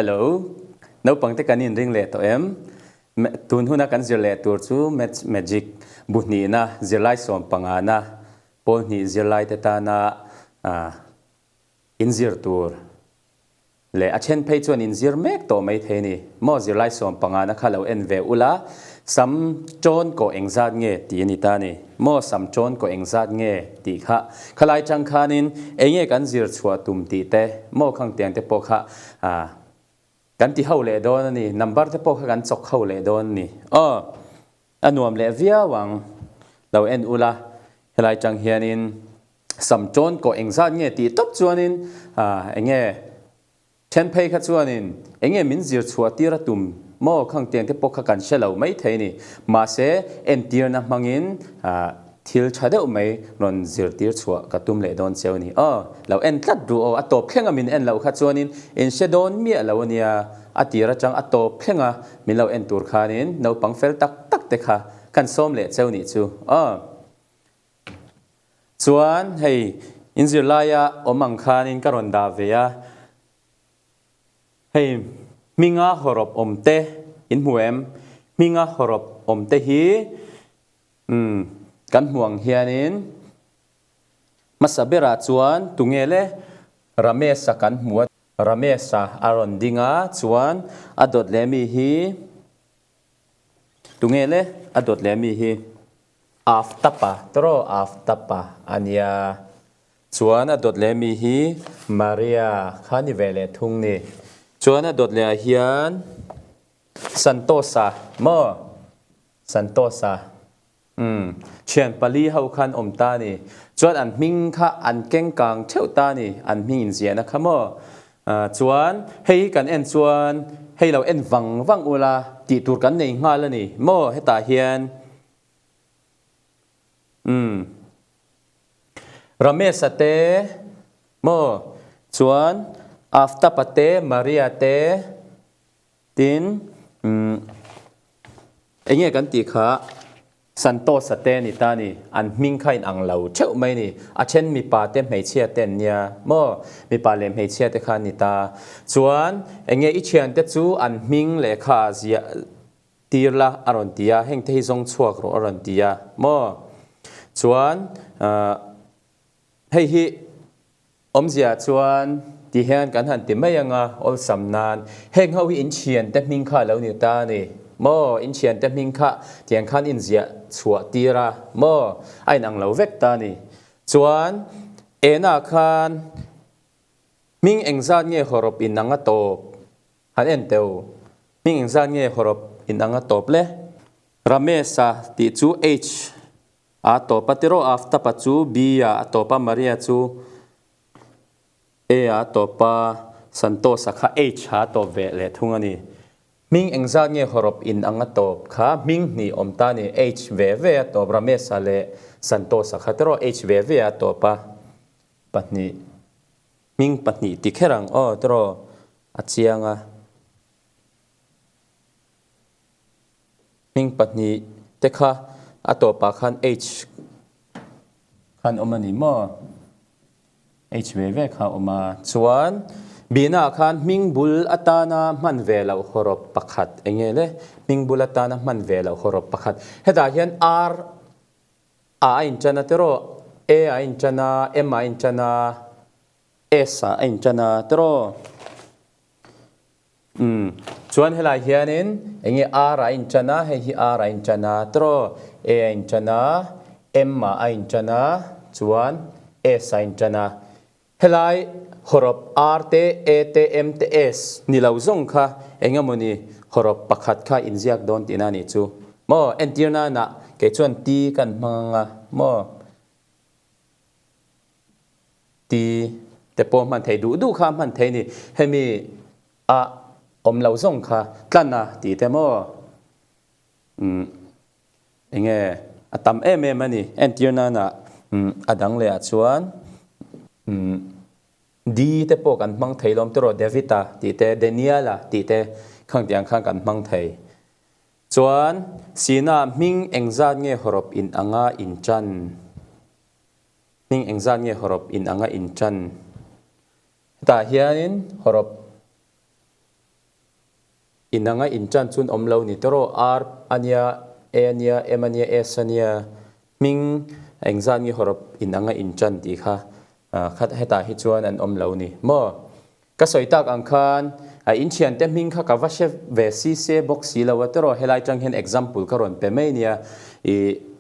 Hello, naupang te kan inring leh tawh em? Tun huna kan zir leh tur chu Maths Magic bu hnihna zirlai sawmpangana pawl hnih zirlai te tana inzir tur Leh a then phei chuan in zir mek tawh mai thei ni maw zirlai 15 na kha lo en ve ula sam ṭawn kawh engzat nge tih a ni ta ni maw sam ṭawn kawh engzat nge tih kha khalai ṭang khanin enge kan zir chhuah tum tih te maw khang tiang te pawh kha kan ti ho leh dawn a ni number te pawh kha kan chawk ho leh dawn a ni aw a nuam leh viau ang lo en ula helai ṭang hianin Sam ṭawn kawh engzat nge tih tawp chuanin enge then phei kha chuanin enge min zir chhuah tir a tum maw khang tiang te pawh kha kan hre lo mai thei ni. Mahse entirna hmangin thil tha deuh mai rawn zirtir chhuah ka tum leh dawn cheu ni. Aw lo en tlat duh aw a tawp thlenga min en loh kha chuanin in hre dawn miah lo ania a tir atang a tawp thlenga min lo en tur khanin naupang fel tak tak te kha kan sawm leh cheu nih chu aw. Chuan hei in zirlaia awm ang khanin ka rawn dah ve a, hei hminga hawrawp awm te in hmu em? Hminga hawrawp awm te hi umm kan hmu ang hianin hmasa berah chuan tunge le Ramesh-a kan hmu a, Ramesh-a a rawn ding a, chuan a dawt leh mi hi Tunge le a dawt leh mi hi Aftapa tawraw Aftapa a nia. Chuan a dawt leh mi hi Maria kha ni ve leh thung ni. Chuan a dawt leh ah hian Santosa maw Santosa umm thian pali ho khan awm ta ni. Chuan an hming kha an keng kang theuh ta ni an hming inziahna kha maw Chuan hei hi kan en chuan hei lo en vang vang ula tih tur kan nei nghal a ni maw hetah hian umm Ramesh-a te maw chuan Aftab-a te Maria te tin umm eng nge kan tih kha Santosa te ni ta ni, an hming kha in ang lo theuh mai ni. A then mipa te hmeichhia te an nia maw? Mipa leh hmeichhia te kha an ni ta. Chuan enge i thiante chu an hming lehkha ah ziah tir la a rawn ti a, heng te hi zawng chhuak rawh a rawn ti a maw? Chuan hei hi awmzia chuan ti hian kan han ti mai anga awlsam nan heng ho hi in thiante hming kha lo ni ta a ni maw in thiante hming kha tiang khan in ziah chhuah tir a maw a inang lo vek ta a ni chuan enah khan hming engzat nge hawrawp inang a tawp han en teu hming engzat nge hawrawp inang a tawp le Ramesh-a tih chu H A tawp a tiraw Aftapa chu B ah a tawp a Maria chu A ah a tawp a Santosa kha H ah a tawp ve leh thung a ni. Hming engzat nge hawrawp in ang a tawp kha hming hnih awm ta a ni H ve ve a tawp Ramesa leh Santosa kha tiraw H ve ve a tawp a pahnih hming pahnih ti kher ang aw tiraw a chiang a. Hming pahnih te kha a tawpah khan H khan awm a ni maw? H ve ve kha a awm a. Chuan Bina khan hming bul atana hman ve loh hawrawp pakhat eng nge le? Hming bul atana hman ve loh hawrawp pakhat. Hetah hian R a a inṭan a tiraw? A a inṭan a, M a inṭan a, S a a inṭan a tiraw? Umm. Chuan helai hianin eng nge R a inṭan a, hei hi R a inṭan a, tiraw? A a inṭan a, M a a inṭan a, chuan S a inṭan a. Helai hawrawp R te, A te, M te, S ni lo zawng kha eng emawni hawrawp pakhat kha inziak dawn tihna a nih chu. Maw? Entir nana kei chuan T kan hmang ang a, maw? Ti te pawh hman thei duh duh kha hman thei ni. Hemi a awm lo zawng kha tlan a tih te maw? Umm enge a tam em em a ni. Entir nana umm a dang leh ah chuan umm D te pawh kan hmang thei lawm tiraw David-a tih te Daniel-a tih te khang tiang khan kan hmang thei. Chuan Sina hming engzat nge hawrawp in anga in tan? Hming engzat nge hawrawp in anga in tan? Hetah hianin hawrawp Inanga inṭan chun awm lo ni tawh rawh, R a nia, A a nia, M a nia, S a nia, hming engzat nge hawrawp inanga inṭan tih kha khat hetah hi chuan an awm lo ni maw? Ka sawi tak ang khan a inthiante hming kha ka va hre ve si se bawk si lo a tawh rawh, helai ṭang hian example ka rawn pe mai nia, ih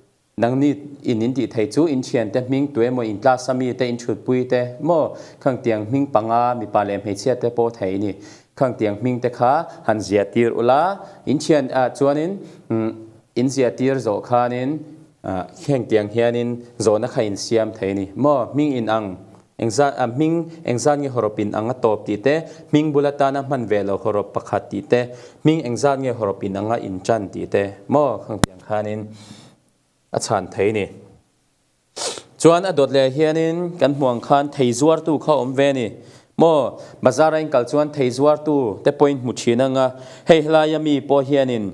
Nangni in in tih thei chu in thiante hming tuemaw in class a mi te in thutpui te maw khang tiang hming panga mipa leh hmeichhia te pawh thei ni khang tiang hming te kha han zia tir ula in thian ah chuanin in zia tir zawh khanin heng tiang hianin zawhna kha in siam thei ni maw hming in ang engzat ah hming engzat nge hawrawp in ang a tawp tih te hming bul atana hman ve lo hawrawp pakhat tih te hming engzat nge hawrawp in anga in tan tih te maw khang tiang khanin a chhan thei ni. Chuan a dawt leh hianin kan hmuh ang khan thei zuartu kha awm ve ni. Maw, bazar a inkal chuan thei zuartu te pawhin hmu thin ang a, hei helaia mi pawh hianin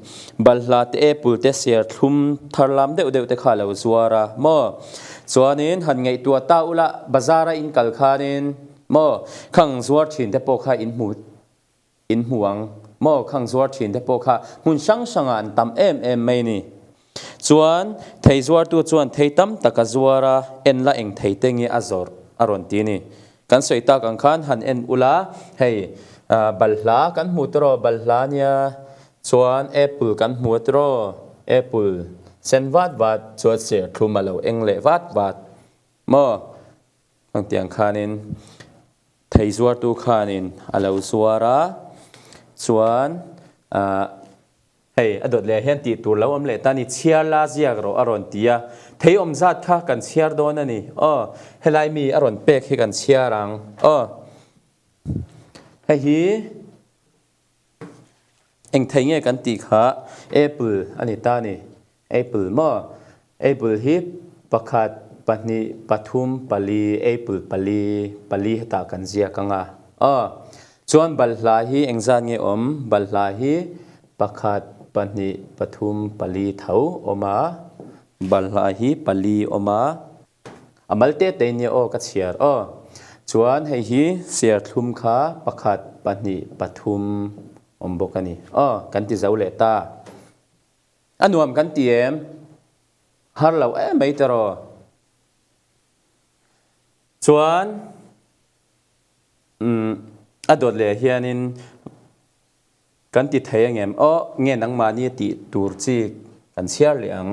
balhla te apple te serthlum thar lam deuh deuh te kha a lo zuar a maw. Chuanin han ngaihtuah ta ula bazar a inkal khanin maw khang zuar thin te pawh kha in hmu In hmu ang maw khang zuar thin te pawh kha hmun hrang hrangah an tam em em mai ni. Chuan thei zuartu chuan thei tam tak a zuar a, en la eng thei te nge a zawrh a rawn ti ni. Kan sawi tak ang khan han en ula hei balhla kan hmu tawh rawh balhla nia chuan apple kan hmu a tawh apple sen vat vat chuan serthlum a lo eng leh vat vat maw. Engtiang khanin thei zuartu khanin a lo zuar a, chuan ah hei a dawt leh hian tih tur lo awm leh ta a ni, chhiar la ziak rawh a rawn ti a, thei awm zat kha kan chhiar dawn a ni, aw helai mi a rawn pek hi kan chhiar ang, aw hei hi. Eng thei nge kan tih kha apple a ni ta ni. Apple maw? Apple hi pakhat, pahnih, pathum, pali, apple pali, pali hetah kan ziak ang a. Aw, chuan balhla hi engzat nge awm? Balhla hi pakhat, pahnih, pathum, pali tho awm a. Balhla hi pali awm a. A mal te te nia aw ka chhiar aw. Chuan hei hi serthlum kha pakhat, pahnih, pathum awm bawk a ni. Aw, kan ti zo leh ta. A nuam kan ti em? Har lo em mai tiraw? Chuan umm a dawt leh hianin Kan ti thei angem? Aw, nge nangmahni a tih tur chi kan chhiar leh ang.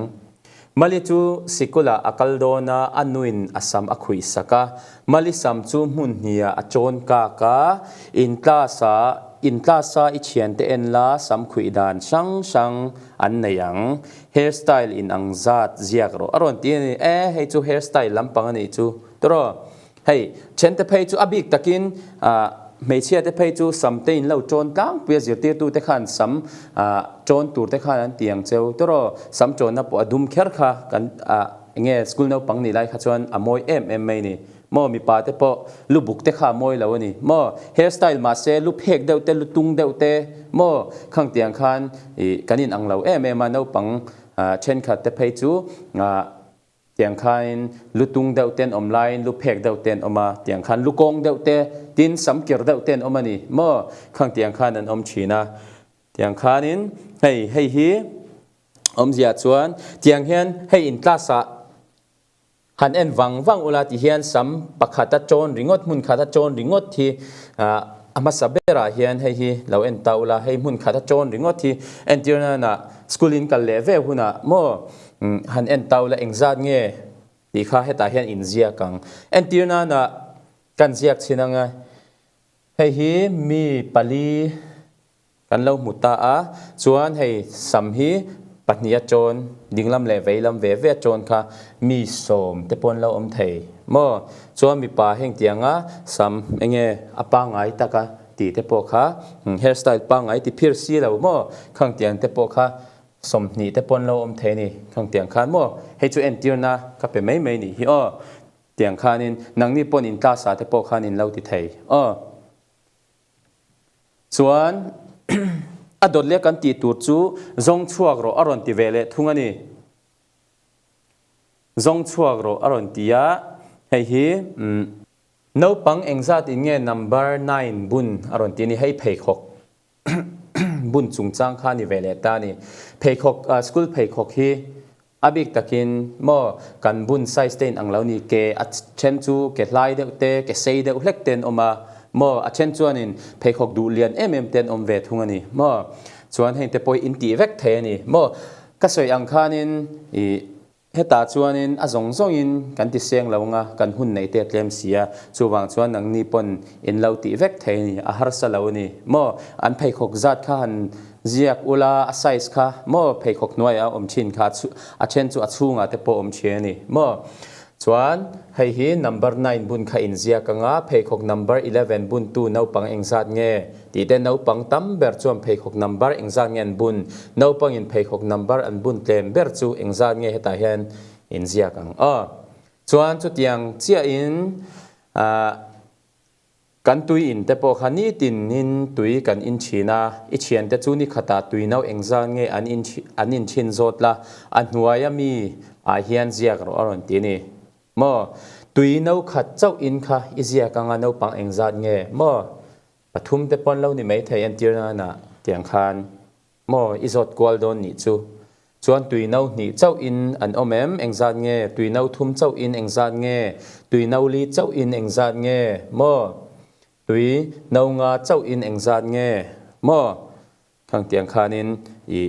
Mali chu sikulah a kal dawn a, a nuin a sam a khuih sak a. Mali sam chu hmun hniah a chawn kak a, in class-ah in class-a i thiante en la sam khuih dan hrang hrang an nei ang. Hair style in ang zat ziak rawh a rawn ti a ni. E, hei chu hair style lampang a nih chu. Tawraw? Hei, thente phei chu a bik takin hmeichhia te phei chu sam te in lo ṭawn tlangpui a, zirtirtu te khan sam ṭawn tur te khan an ti ang cheu tawraw, sam ṭawnna pawh a dum kher kha kan enge school naupang nih lai kha chuan a mawi em em mai ni maw, mipa te pawh lu buk te kha a mawi lo a ni maw, hair style mahse lu phek deuh te lu tung deuh te maw khang tiang khan kan in ang lo em em a, naupang thenkhat te phei chu Tiang khain lu tung deuh ten awm laiin lu phek deuh ten awm a, tiang khan lu kawng deuh te, tin sam kir deuh ten awm a ni maw? Khang tiang khan an awm thin a. Tiang khanin hei hei hi awmzia chuan tiang hian hei in class ah han en vang vang ula ti hian sam pakhat a chawn ringawt hmun khat a chawn ringawt hi ah a hmasa berah hian hei hi lo en ta ula hei hmun khat a chawn ringawt hi entir nana school in kal leh ve hunah maw Han en tau la engzat nge tih kha hetah hian in ziak ang. Entir nana kan ziak chhin ang a, hei hi mi pali kan lo hmu ta a, chuan hei sam hi pahnih a chawn, dinglam leh veilam ve ve a chawn kha mi sawm te pawh an lo awm thei maw? Chuan mipa heng tianga sam enge a pangngai taka tih te pawh kha hair style pangngai ti phir si lo maw? Khang tiang te pawh kha 20 te pawn lo awm thei a ni. Khang tiang khan maw hei chu entirna ka pe mai mai nih hi aw. Tiang khanin nangni pawn in class ah te pawh khan in lo ti thei aw. Chuan a dawt leh kan tih tur chu zawng chhuak rawh a rawn ti ve leh thung a ni. Zawng chhuak rawh a rawn ti a, hei hi umm. Naupang engzat in nge number nine bun a rawn ti a ni hei pheikhawk. bun chungchang kha a ni ve leh ta a ni. Pheikhawk, school pheikhawk hi a bik takin maw kan bun size te in ang lo ni, ke a then chu ke hlai deuh te, ke sei deuh hlek te an awm a maw, a then chuanin pheikhawk duh lian em em te an awm ve thung a ni maw. Chuan heng te pawh hi in tih vek thei a ni maw. Ka sawi ang khanin ih Hetah chuanin a zawng zawngin kan ti seng lo anga kan hun neih te a tlem si a, chuvang chuan nangni pawn in lo tih vek thei a ni, a harsa lo a ni. Maw an pheikhawk zat kha han ziak ula, a size kha maw pheikhawk hnuaiah a awm thin kha a then chu a chhungah te pawh awm thin a ni. Maw chuan hei hi number nine bun kha in ziak anga pheikhawk number 11 buntu naupang engzat nge? Tih te naupang tam ber chuan pheikhawk number engzat nge an bun? Naupangin pheikhawk number an bun tlem ber chu engzat nge hetah hian in ziak ang aw. Chuan chutiang chiahin ah kan tui in te pawh kha nitin in tui kan in thin a, i thiante chu ni khatah tui no engzat nge an in an in thin zawt la, a hnuaia mi ah hian ziak rawh a rawn ti a ni. Maw? Tui no khat chauh in kha i ziak anga naupang engzat nge maw? Pathum te pawn lo ni maithei entir nana tiang khan maw i zawt kual dawn nih chu. Chuan tui no hnih chauh in an awm em engzat nge, tui no thum chauh in engzat nge, tui no li chauh in engzat nge maw, tui no nga chauh in engzat nge maw khang tiang khanin i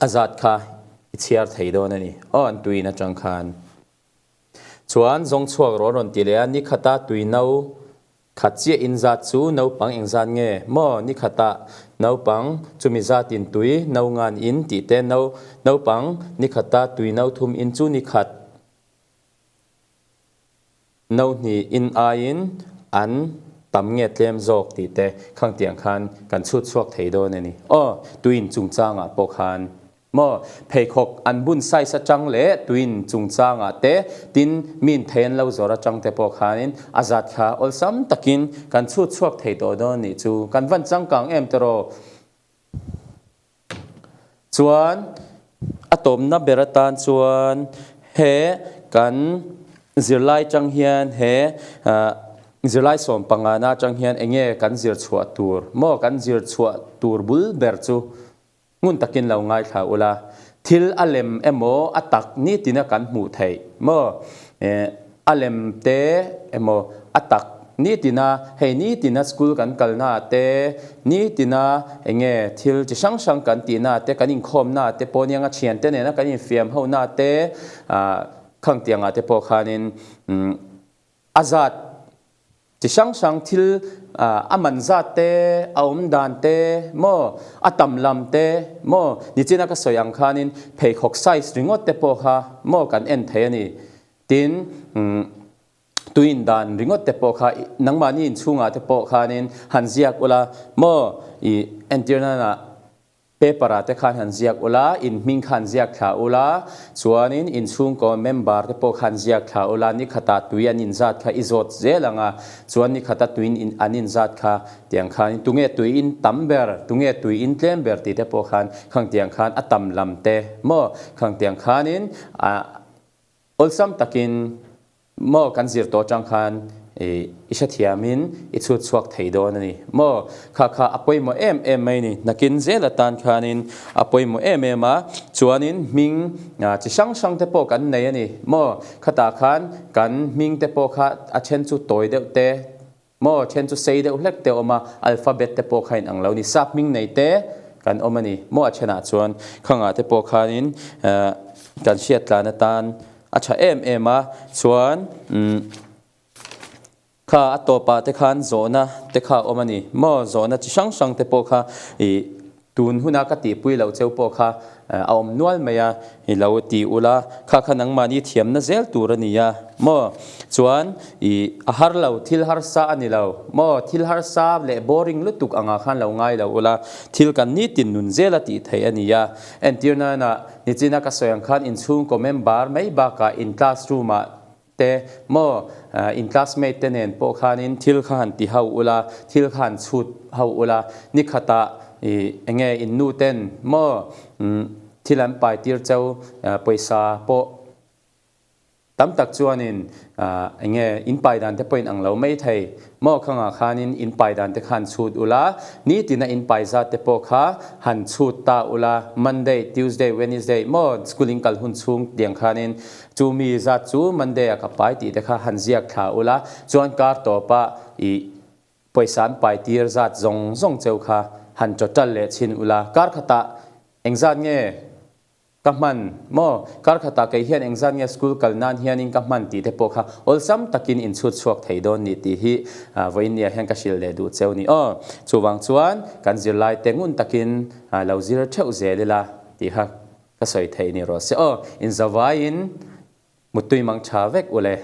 a zat kha i chhiar thei dawn a ni aw an tui in atang khan. Chuan zawng chhuak rawh rawn ti leh a, ni khata tui no Khat chiah in zat chu naupang engzat nge maw ni khatah naupang chumi zat in tui no ngan in tih te no naupang ni khata tui no thum in chu ni khat no hnih in aiin an tam nge tlem zawk tih te khang tiang khan kan chhut chhuak thei dawn a ni. Aw tui in chungchangah pawh khan Maw, pheikhawk an bun size atang leh tuin chungchangah te, tin min thei an lo zawr atang te pawh khanin a zat kha awlsam takin kan chhut chhuak thei tawh dawn nih chu. Kan van changkang em tawh. Chuan a tawpna ber atan chuan he kan zirlai tang hian he zirlai sawmpangana atang hian enge kan zir chhuah tur maw kan zir chhuah tur bul ber chu Ngun takin lo ngaithla ula, thil a lem emaw a tak nitina kan hmuh theih maw? A lem te emaw a tak nitina hei nitina school kan kalna te, nitina enge thil chi hrang hrang kan tihna te, kan inkhawmna te pawh nianga thiante nena kan infiam hona te, khang tiangah te pawh khanin a zat Chi hrang hrang thil a man zat te, a awm dan te maw, a tam lam te maw, nichina ka sawi ang khanin pheikhawk size ringawt te pawh kha maw kan en thei a ni. Tin, tuin dan ringawt te pawh kha nangmahni inchhungah te pawh khanin han ziak ula maw i entir nana Paper ah te khan han ziak ula, in hming khan ziak thla ula, chuanin in chhungkaw member te pawh khan ziak thla ula, ni khatah tui an inzat kha i zawt zel ang a, chuan ni khata tui an inzat kha tiang khanin tunge tui in tam ber, tunge tui in tlem ber tih te pawh khan khang tiang khan a tam lam te maw khang tiang khanin ah awlsam takin Maw kan zir tawh atang khan i hrethiamin i chhut chhuak thei dawn a ni maw? Kha kha a pawimawh em em mai ni. Nakin zel atan khanin a pawimawh em em a, chuanin hming chi hrang hrang te pawh kan nei a ni maw? Khatah khan kan hming te pawh kha a then chu tawi deuh te maw then chu sei deuh hlek te a awm a, alphabet te pawh kha inang lo a ni. Sap hming nei te kan awm a ni maw a thenah chuan khangah te pawh khanin kan hriat tlan atan a tha em em a, chuan kha a tawpah te khan zawhna te kha a awm a ni maw zawhna chi hrang hrang te pawh kha ih Tun huna ka tihpui loh cheu pawh kha a awm nual mai a, i lo ti ula, kha kha nangmahni thiamna zel tur a ni a maw? Chuan i a har lo, thil harsa a ni lo maw? Thil harsa leh boring lutuk angah khan lo ngai lo ula, thil kan nitin nun zel a tih theih a ni a. Entir nana nichina ka sawi ang khan inchhungkaw member mai bakah in classroom-ah te maw in classmate te nen pawh khanin thil kha han ti ho ula, thil kha han chhut ho ula, ni khatah i enge in nu ten maw thil an pai tir cheu pawisa pawh Tam tak chuanin eng nge in pai dan te pawh in ang lo mai thei maw khangah khanin in pai dan te khan chhut ula, nitina in pai zat te pawh kha han chhut ta ula, Monday, Tuesday, Wednesday maw school in kal hun chhung tiang khanin chu mi zat chu Monday ah ka pai tih te kha han ziak thla ula, chuan kar tawpah i pawisa an pai tir zat zawng zawng cheu kha han total leh chhin ula, kar khatah engzat nge Ka hman maw? Kar khatah kei hian engzat nge school kal nan hianin ka hman tih te pawh kha awlsam takin in chhut chhuak thei dawn ni tih hi vawiinnia hian ka hrilh leh duh cheu ni aw. Chuvang chuan kan zirlai te ngun takin lo zir theuh zel ila tih kha ka sawi theih ni rawh se aw. Inzavaiin muttui mang tha vek ule.